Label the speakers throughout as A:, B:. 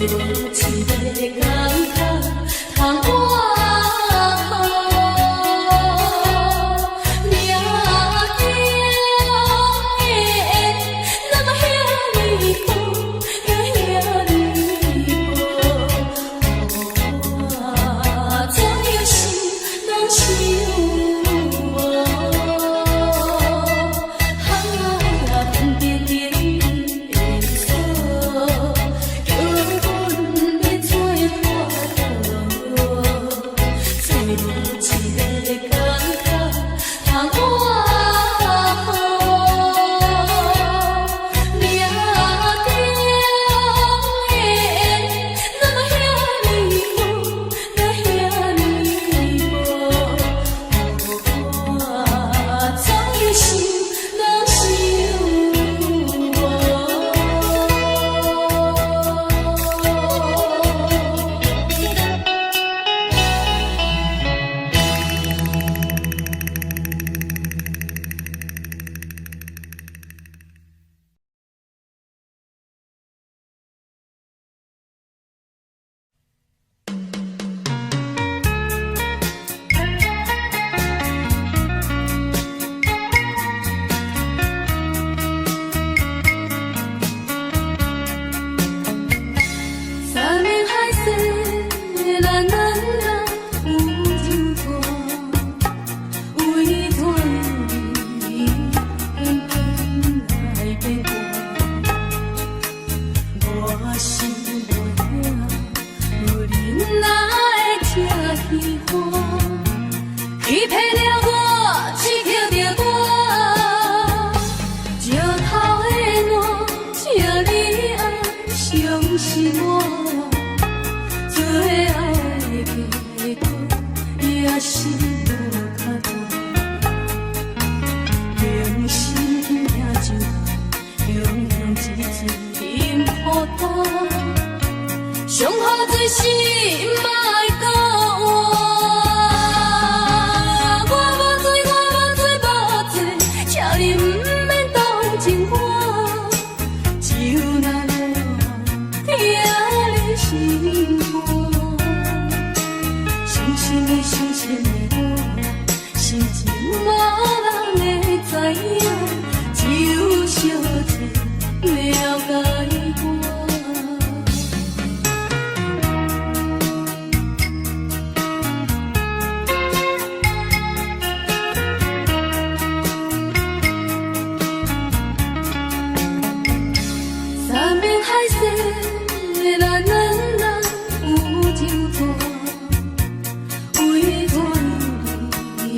A: 無一个工課通倚靠。命中的緣那麼遐爾苦，遐爾苦，予我怎樣心攏想無？啊，天邊邊的鎖，叫阮欲做伴路，做無一个工課通倚靠。命中的緣那麼遐爾苦，遐爾苦，予我怎樣心攏想無？山盟海誓，咱咱咱有酒大，為怎樣你偏偏來變卦？我心無疼，有恁哪會這虚華？欺騙了我，痴捡著我，石頭的爛，這呢愛相信我。最後的結果也是無較大，明心疼就雄雄一阵音雨打，上好做事莫閣换。我無罪，我無罪，無罪，請你毋免同情我，酒若爛，疼你心肝。傷心的，傷心的我，心情無人會知影，只有小姐了解我。山盟海誓，咱咱咱有酒大，為怎樣你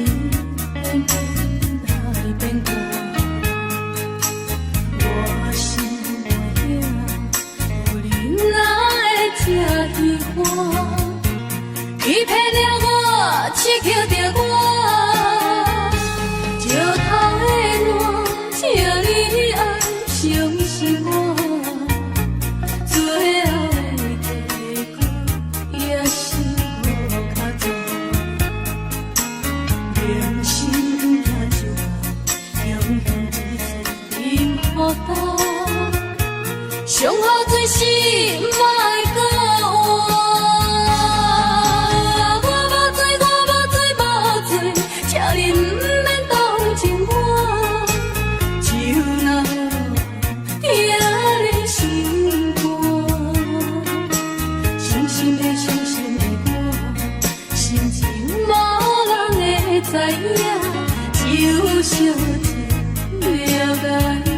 A: 偏偏來變卦？我心袂疼，有恁哪會這虚華？欺騙了我，痴捡著我，石頭的爛，請你愛相信我。最後的結果也是無較大，明心疼就雄雄一阵音雨打，上好做事莫閣換。我無罪，我無罪，無罪，請你毋免同情我，酒若爛，疼你心肝。傷心的，傷心的我，心情無人會知影，只有小姐了解我。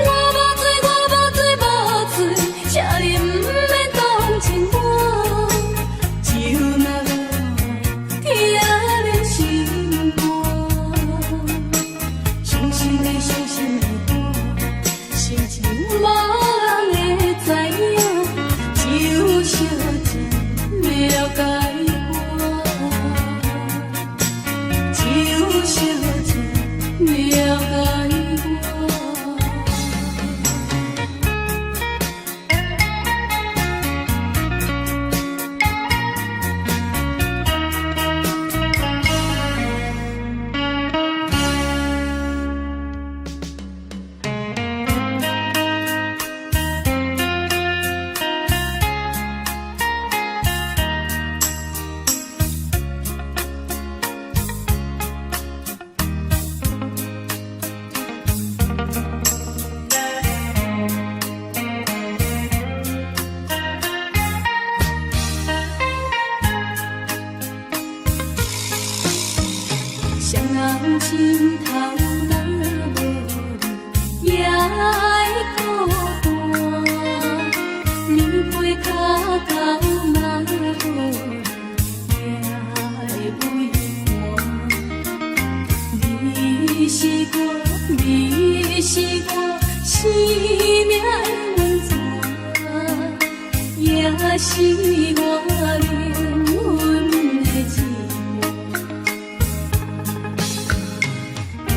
A: 我無罪，我無罪，無是我靈魂的一半。為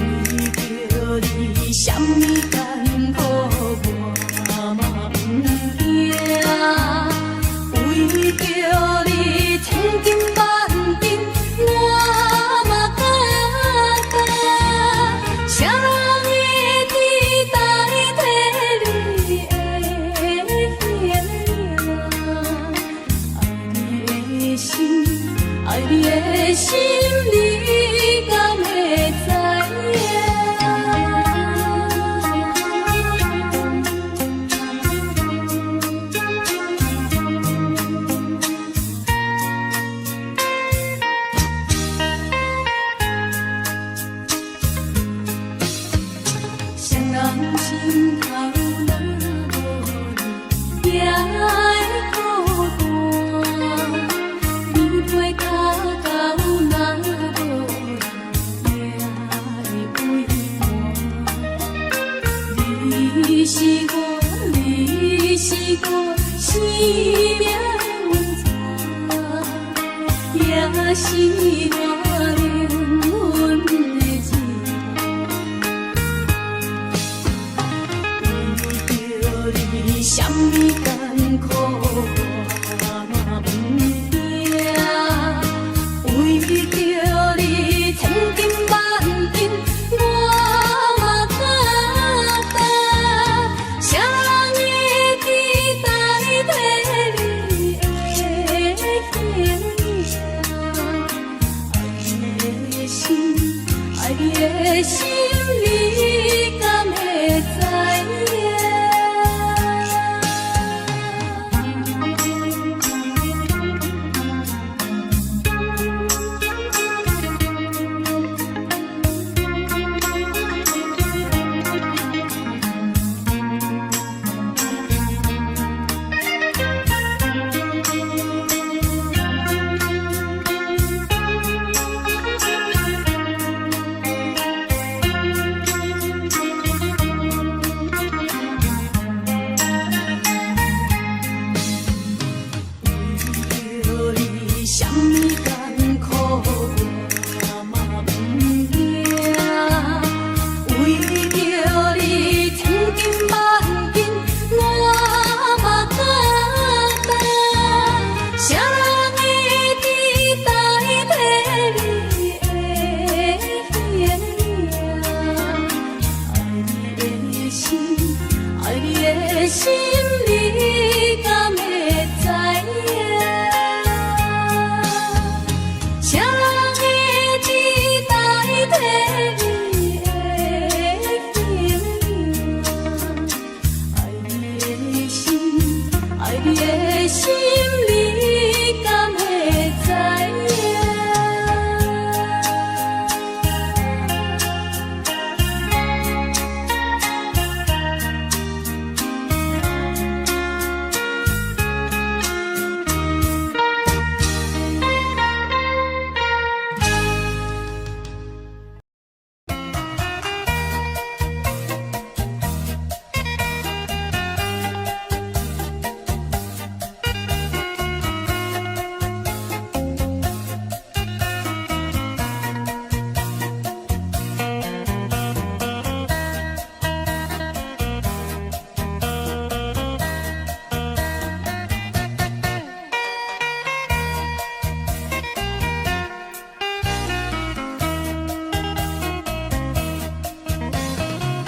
A: 著你，啥物艱苦我嘛毋驚。為著你，千金萬金我嘛擔當。誰人會知代替你的形影？愛你的心，愛你的心，你敢會知影？誰人心頭若無你，也會孤單。你陪跤狗若無你，也會畏寒。你是我，你是我生命的源泉，也是我靈魂的一半。為著你，啥物艱苦我嘛毋驚。為著你，千金萬金我嘛擔當。誰人會知代替你的形影？愛你的心，愛你的心，你敢會知影？為著你，啥物艱苦我嘛毋驚。為著你，千金萬金我嘛擔當。誰人會知代替你的形影？愛你的心，愛你的心，你敢會知影？誰人會知代替你的形影？愛你的心，愛你的心，你敢會知影？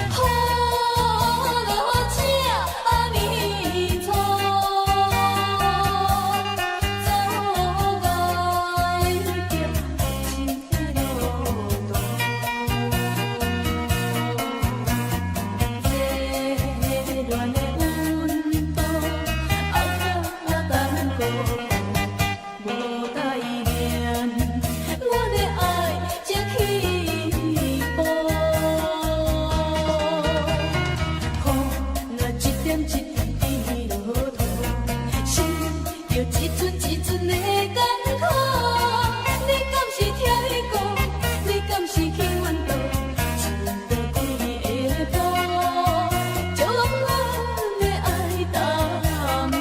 A: 好請阿彌陀，走愛行一路途。熱戀的溫度，後甲等孤無代念，我的愛才起步。雨若一點一滴滴落土，心就一寸一寸的艱苦。你敢是疼伊顧？你敢是去怨妒？穿倒幾个步，將阮的愛耽誤。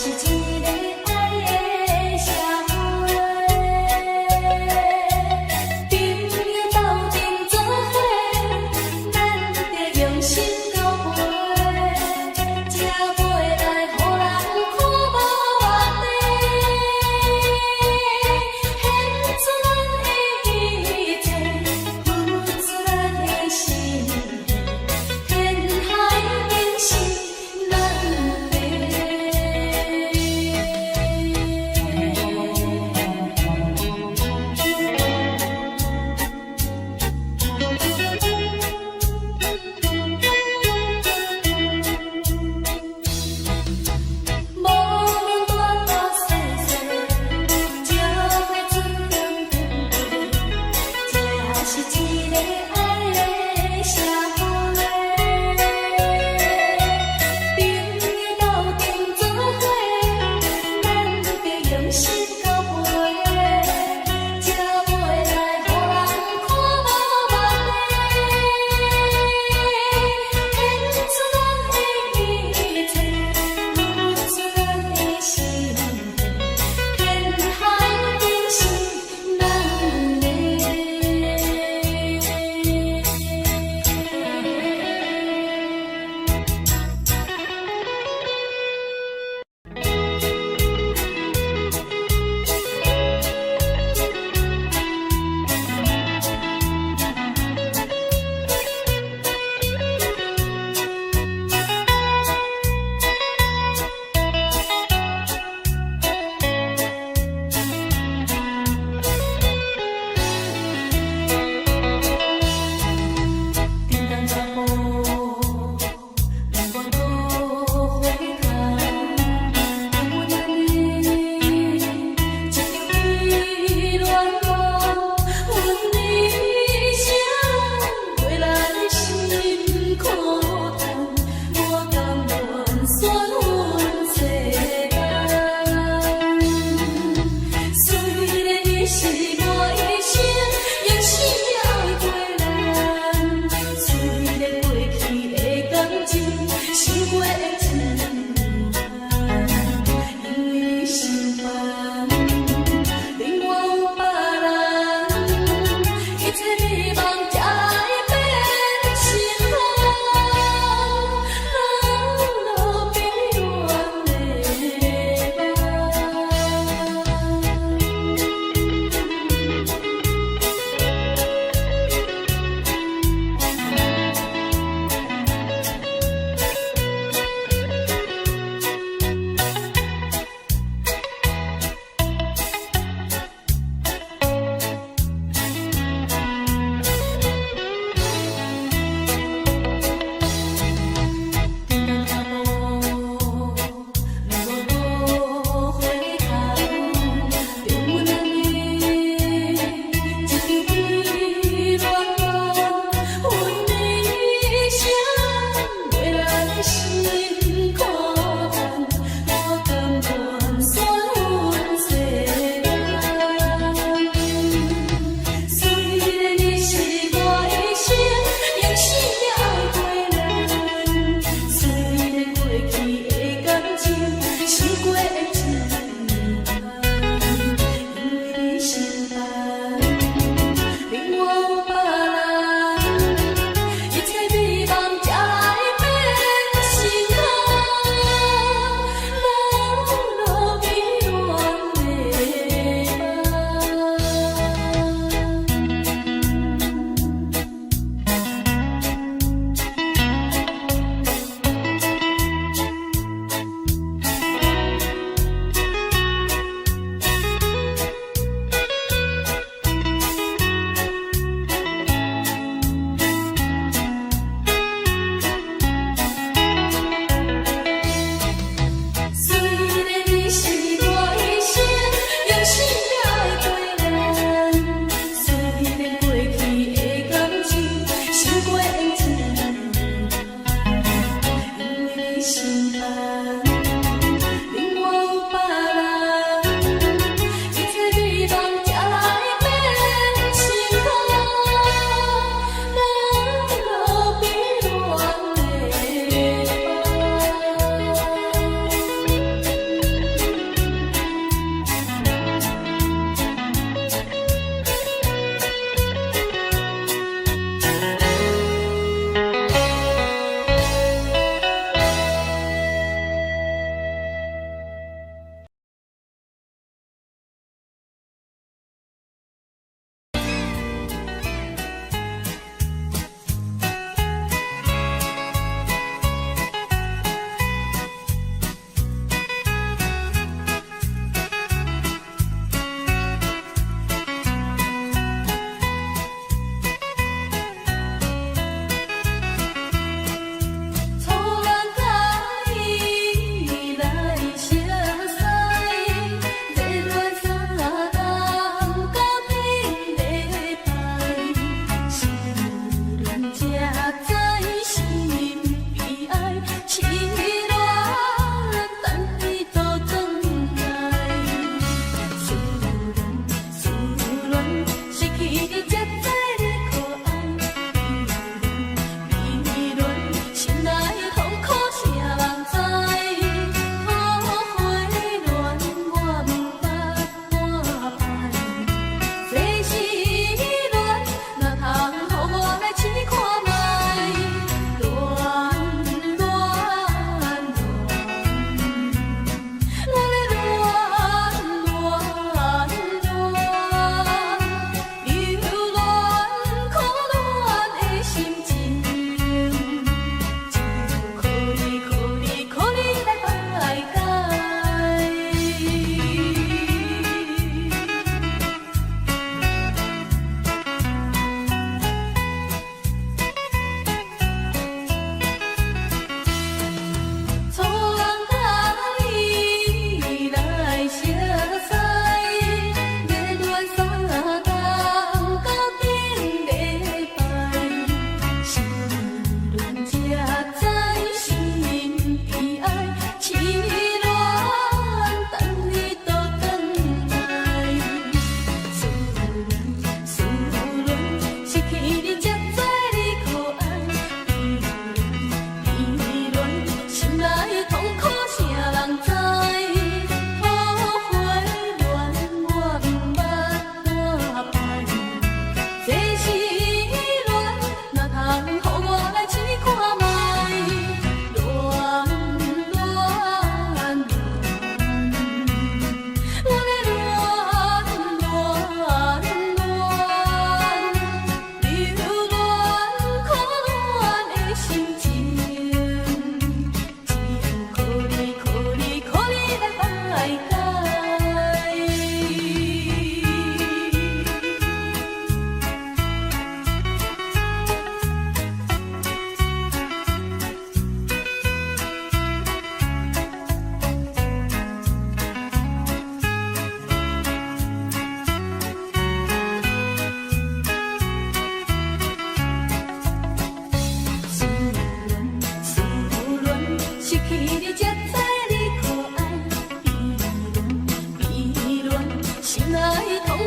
A: 是一个愛的社會。朋友鬥陣做伙，咱著用心交陪，才袂來予人看無目地。獻出咱的一切，付出咱的心，天海已經是難題。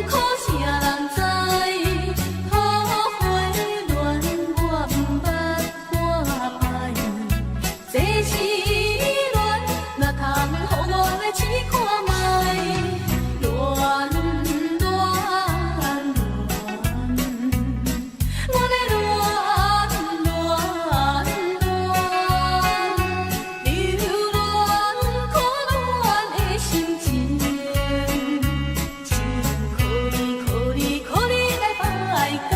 A: 苦啥人知？桃花恋我毋捌看歹，這痴戀哪通予我來試看覓？戀戀戀，我咧戀戀戀，留戀苦戀的心情，只有靠你靠你靠你來排解。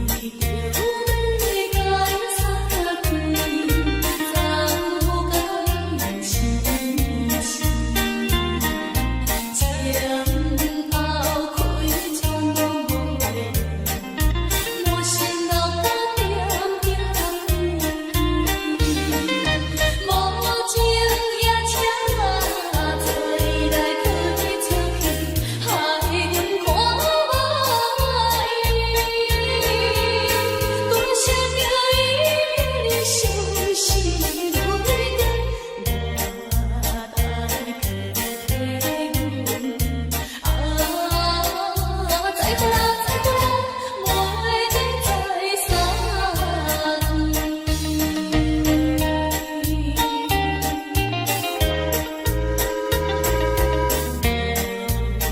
A: 伊叫欲共相见，走到伊身前后开全拢无会，满身落甲点点无情驛车载来去出去，害阮看无伊。拄想著伊美麗相思淚滴，我代替阮。啊，再會啦，再會啦，袂得再相見。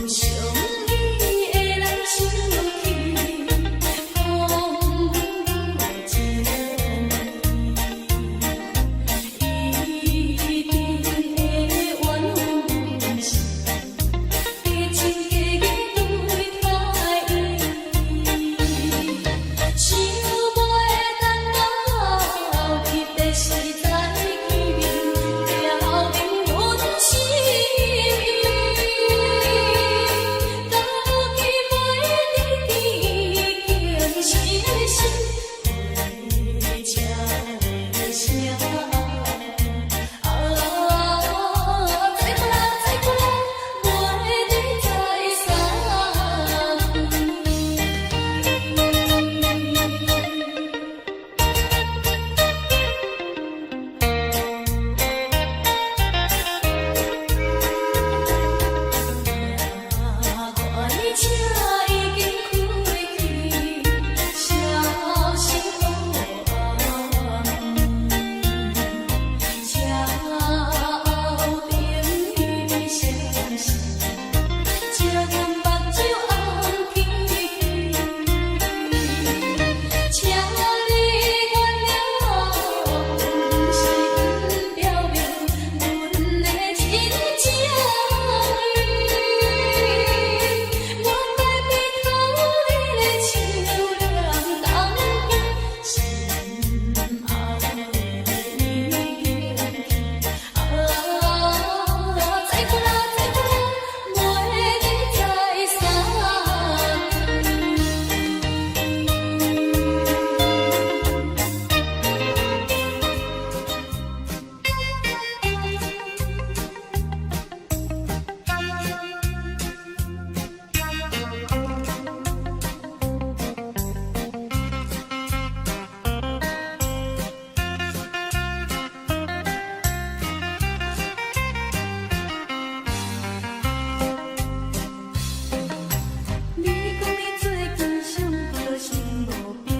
A: 想伊會來想起，講阮無情意，一定會怨阮是假情假意對待伊，想袂等到彼个時再見面，表明阮心意。到今袂得已經失心，回車的聲。啊，再會啦，再會啦，袂得再相見。快車已經開去，消息予暗暝。車後邊彼相思，照阮目睭紅起起。請你原諒我，真心表明阮的真情意。我該低頭你的手兩當肩，深愛的已經去。啊，再會啦，再會啦，袂得再相見。你講你最近傷過心無平，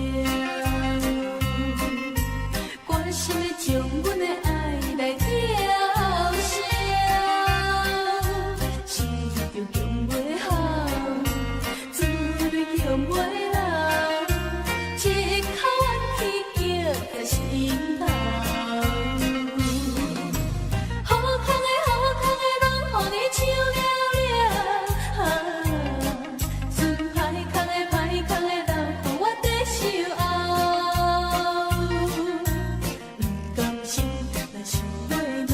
A: 關心欲將阮的愛來吊銷，心就強袂好，珠淚強袂流，一口怨氣結在心頭。好康的好康的，攏予你搶了了。剩歹康的歹康的，留予我在守候。毋甘心，若想袂老，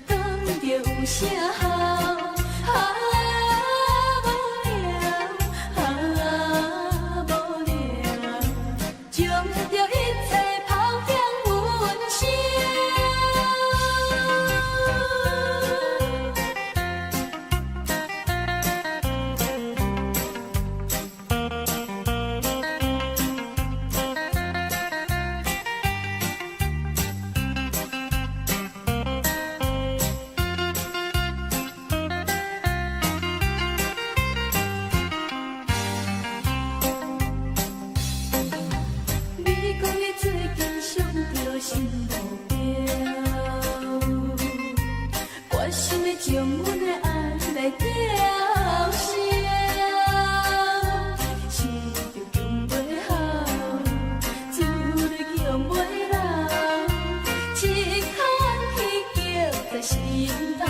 A: 敢著有啥效？將阮的愛來吊銷，想著強袂好，珠淚強袂流，一口怨氣結在心頭。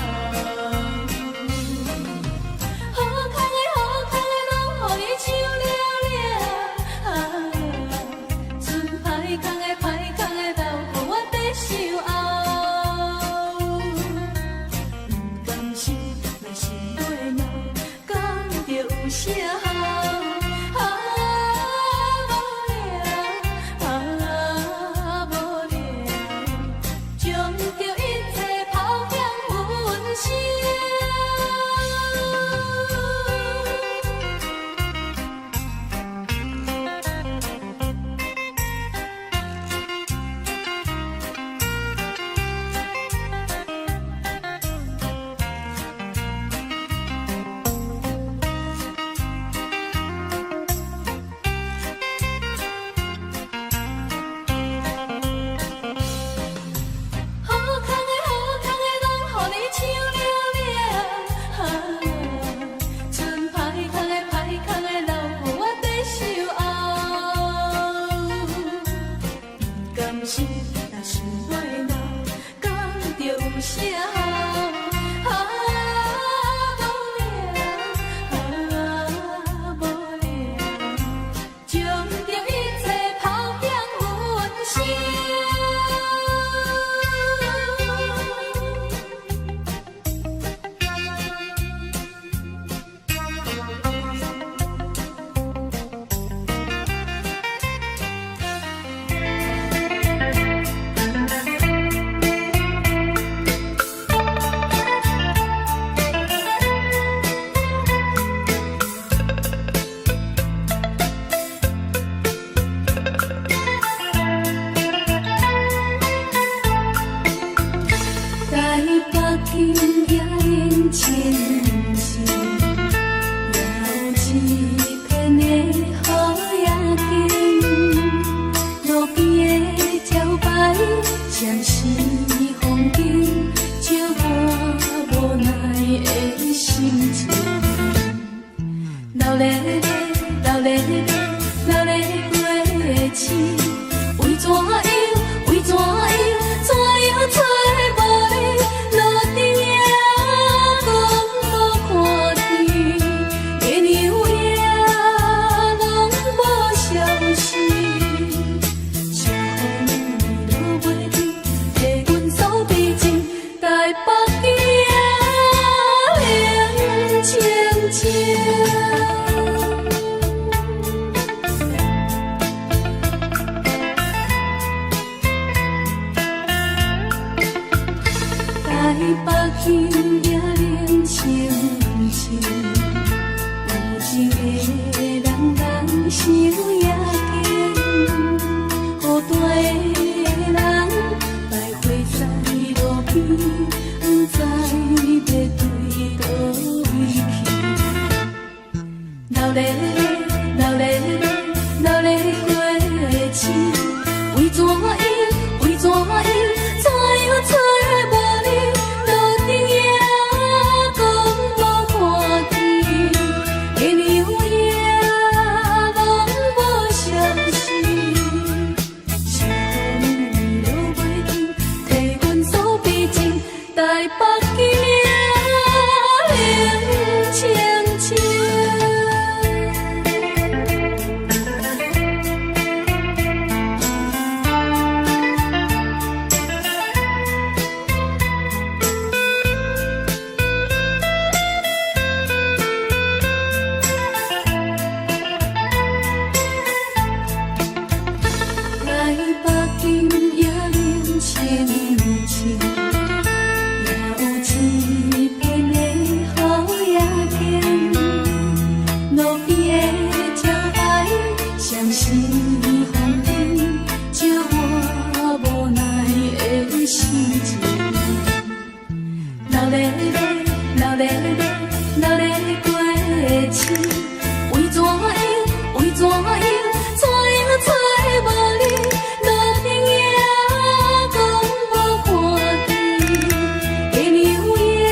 A: 好康的好康的，攏予你搶了了，啊，賰歹康的歹康的，留予我缀傷後。毋甘心，若心袂老，敢著有啥好？啊，無聊，啊，無聊，將著一切拋向雲霄。好康的好康的，攏予你搶了了，啊，賰歹康的歹康的，留予我缀傷後。毋甘心，若心袂老，敢著有啥好？啊，無聊，啊，無聊，將著一切拋向雲霄。台北今夜冷清清，也有一片的好夜景。路邊的招牌閃是風景，照我無奈的心情。流連流連流連過市，為怎樣？為怎樣？怎樣揣無你？路燈也講無看見，月娘也攏無消息。想予你落袂停，替阮訴悲情，台北夜冷清清。台北今夜冷清清，有情的人人想夜景，孤單的人徘徊在路邊，不知欲對佗位去。流連流連流連過市，為怎樣？為怎樣？怎樣揣無你？路燈也講無看見，月娘也攏無消息。想予你落袂停，替阮訴悲情，台北今夜冷清清。台北今夜冷清清，也有一片的好夜景。路邊的招牌閃是風景，照我無奈的心情。流連流連流連過市，為怎樣？為怎樣？怎樣揣無你？路燈也講無看見，月娘也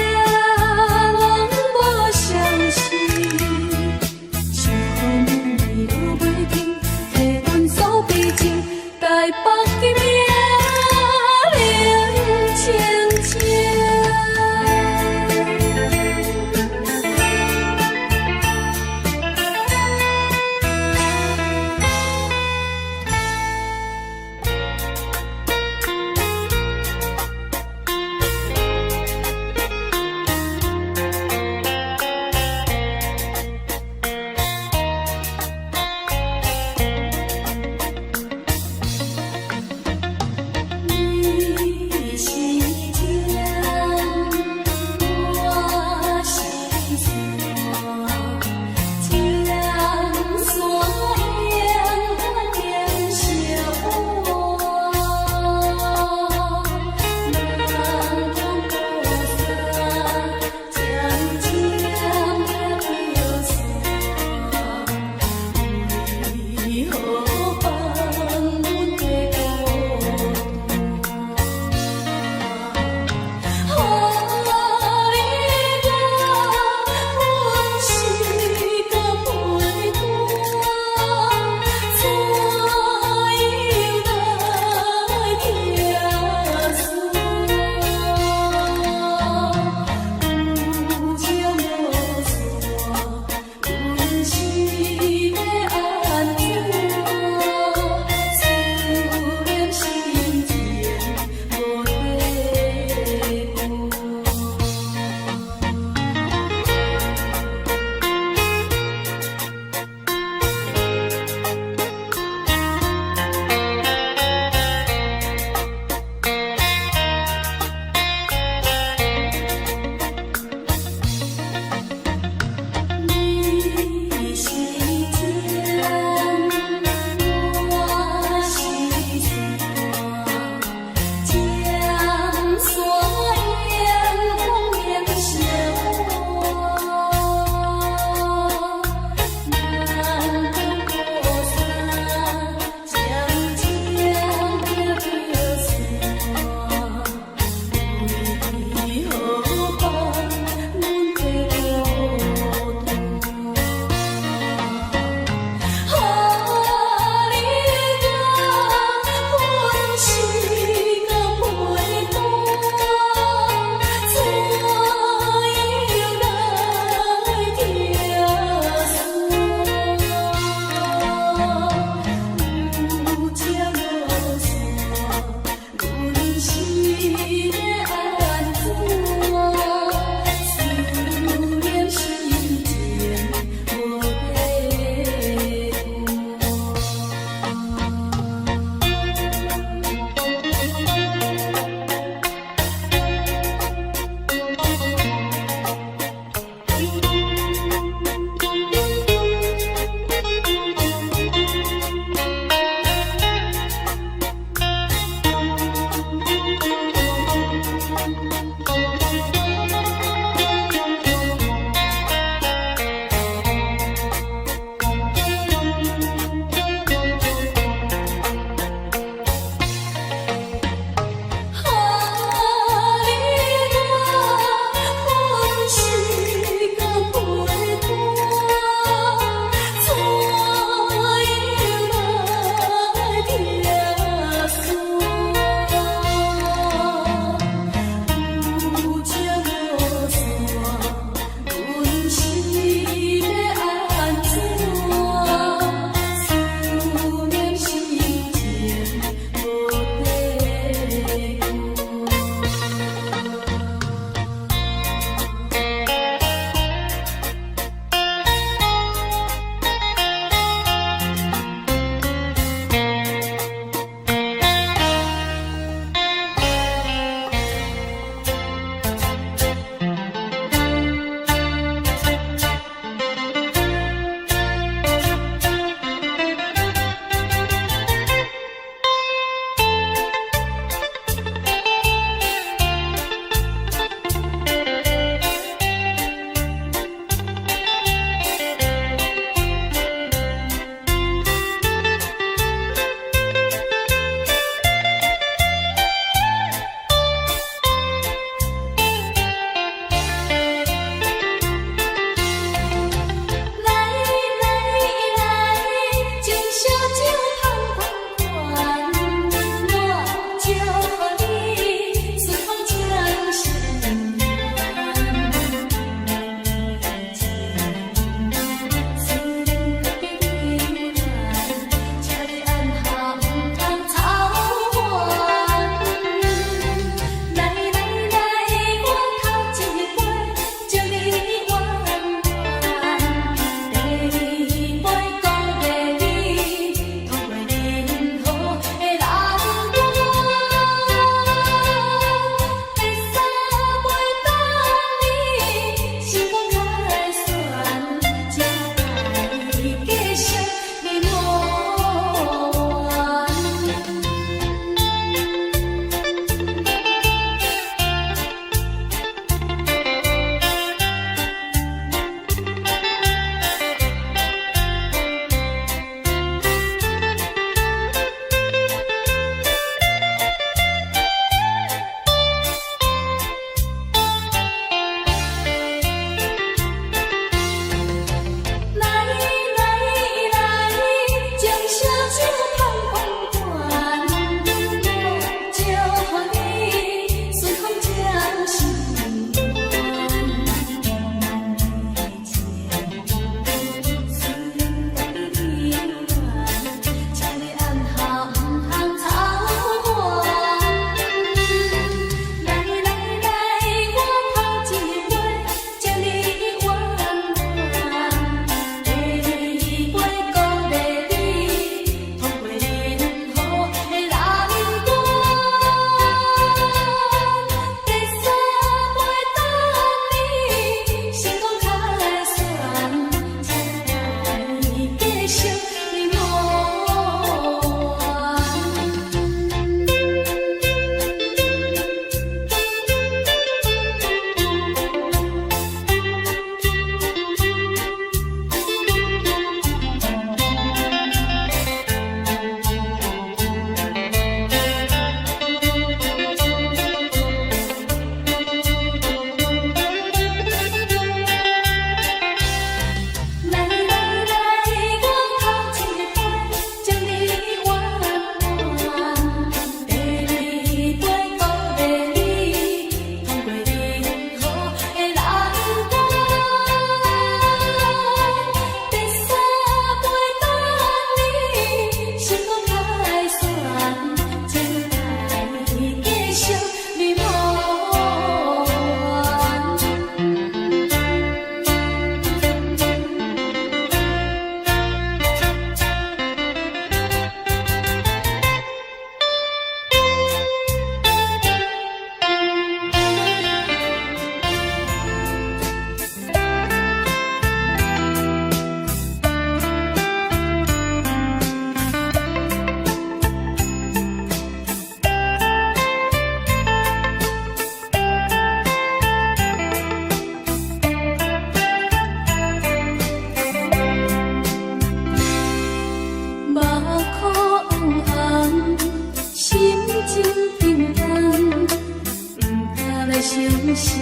A: 相信，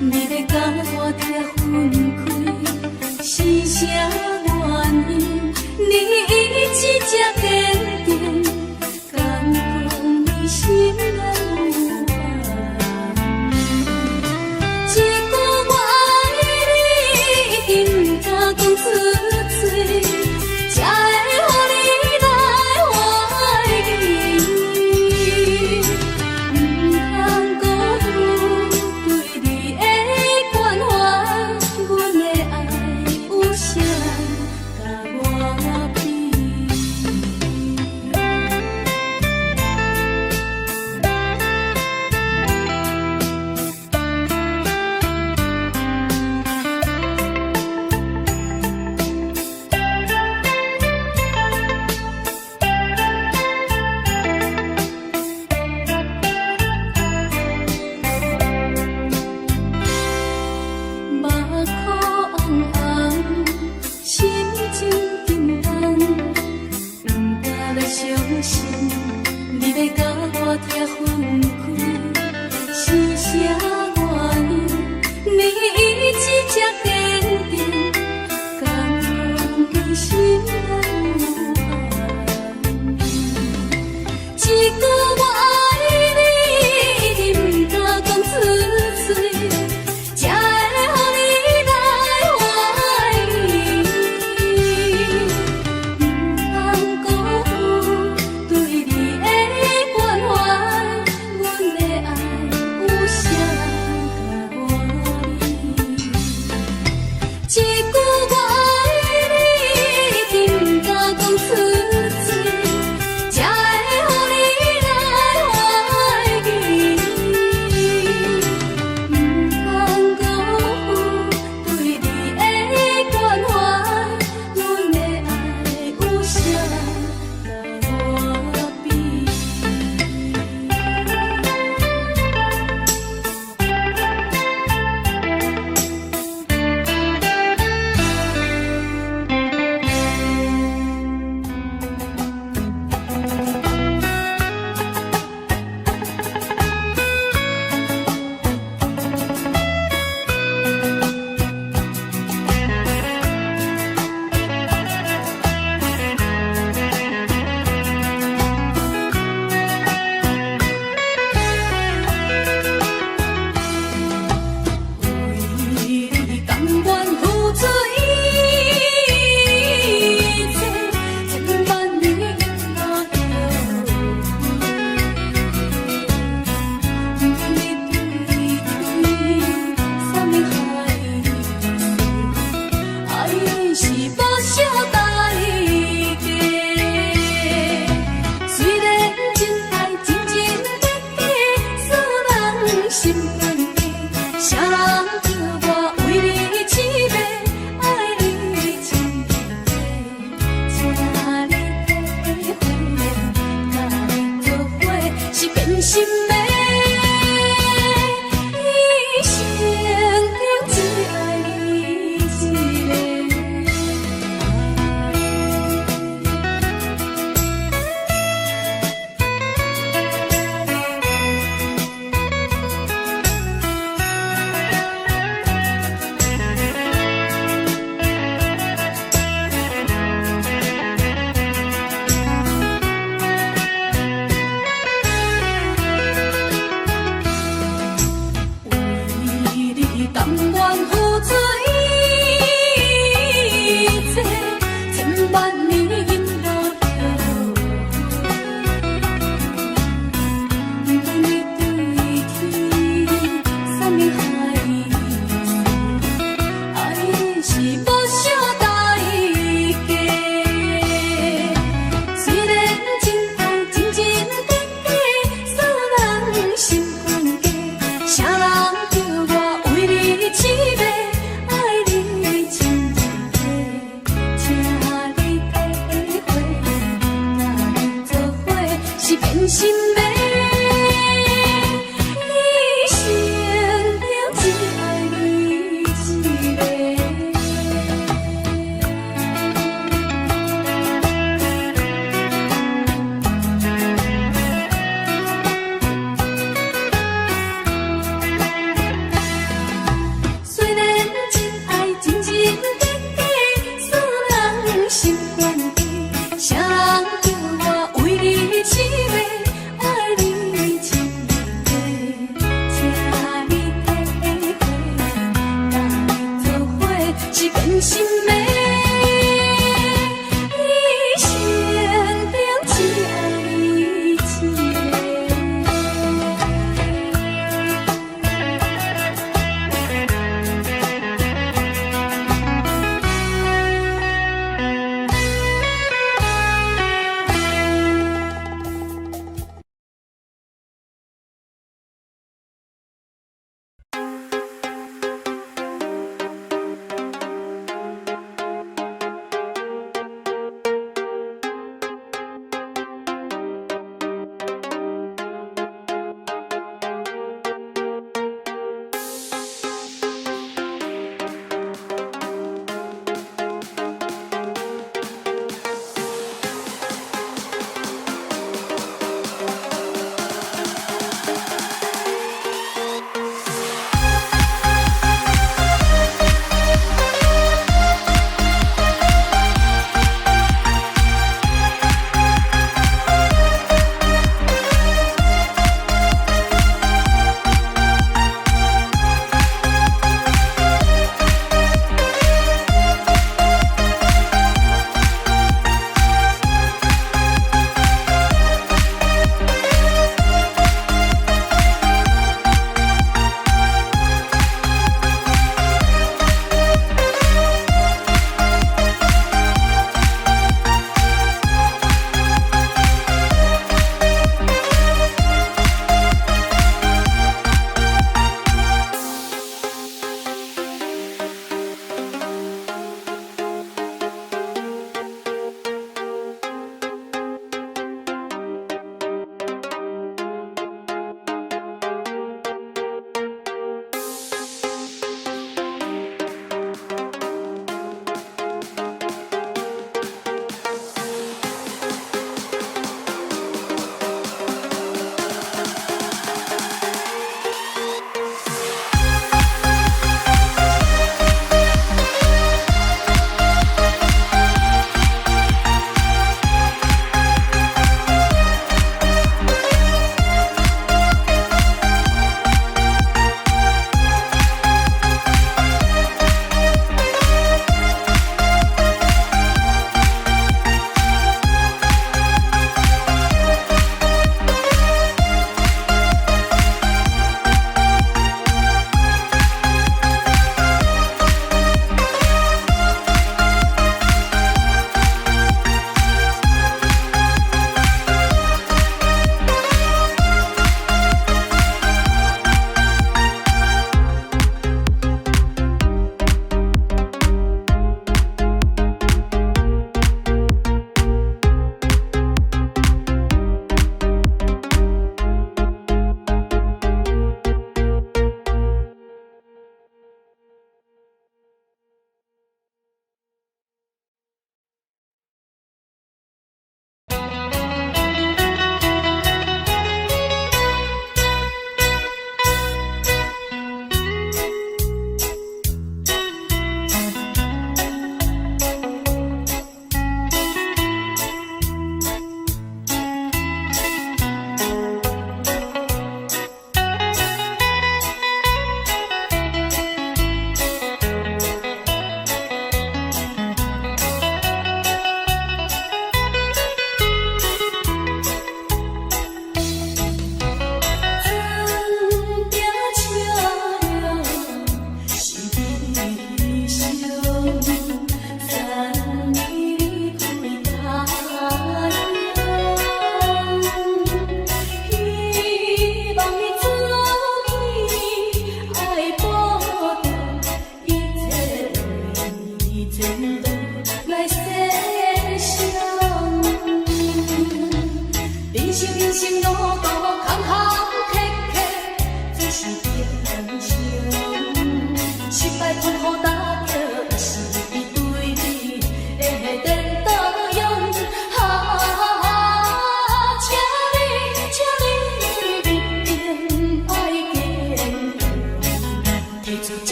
A: 你欲共我拆分開，是啥原因？你意志這堅定，敢講你心內有別人？一句我愛你，已經毋敢講出嘴，才會予你來懷疑。毋通辜負對你的關懷，阮的愛有啥人心的，伊身邊只愛你一个。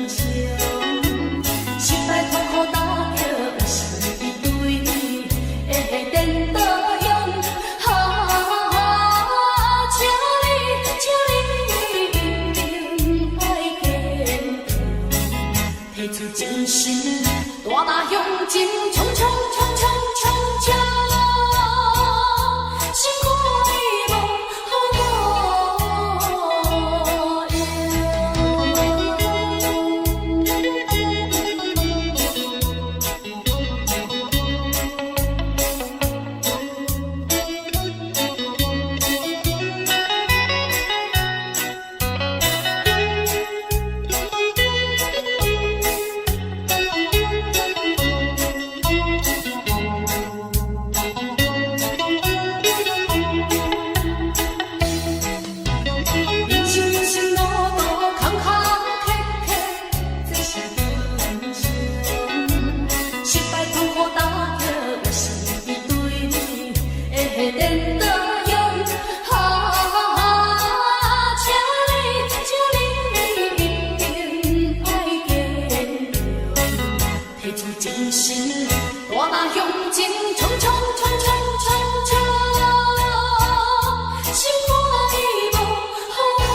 A: 雄。失敗痛苦打擊是對的顛倒用。啊，請你，請你一定愛堅強，提出精神，大膽向前衝衝衝衝衝衝，心肝無好用。人生人生路途坎坎坷坷，這是人生。失敗痛苦打擊是對的顛倒用。啊，請你，請你一定愛堅強，提出精神，大膽向前衝衝衝衝衝衝，心肝無好用。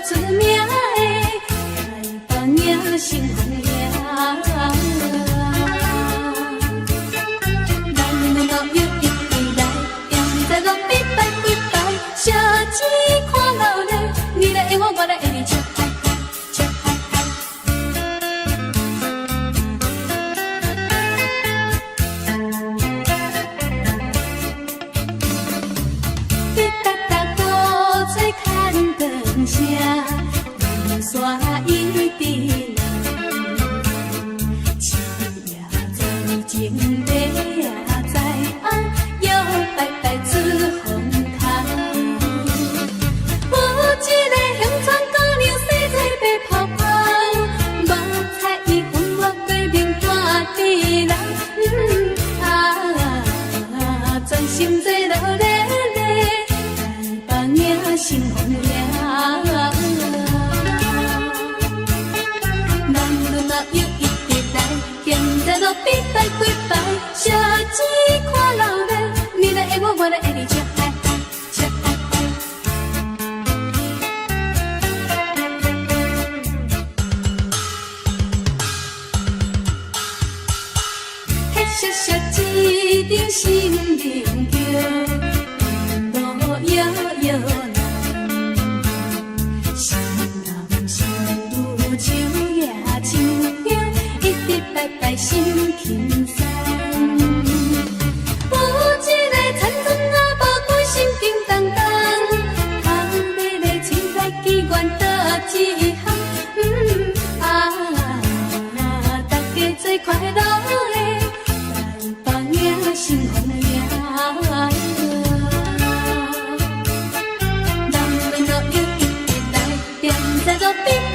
A: 出名的台北迎新风迎。咱两个又一起來，踮在路邊拜幾擺，小錢看鬧熱，你來愛我，我來愛你，笑嗨嗨，笑嗨嗨。滴答答鼓吹牵长声，雨伞一直落，七夜在情八夜在暗，摇摆摆出风空。有一个乡村姑娘，生做白泡泡，目彩伊分我过面大甜人，啊，专心做落咧咧，台北迎新风迎。男女嘛又一直來，踮在路邊拜幾擺，小錢看鬧熱，你來愛我，我來愛你，笑嗨嗨，笑嗨嗨。彼小小一張新面橋，路搖搖人，新男新女手攑手香，一直拜拜心輕鬆。有一個田庄阿婆，規身叮當當，頭尾咧喙內機願倒一項，啊，大家做快樂的台北迎新風迎。男女老幼一直來，踮在路邊拜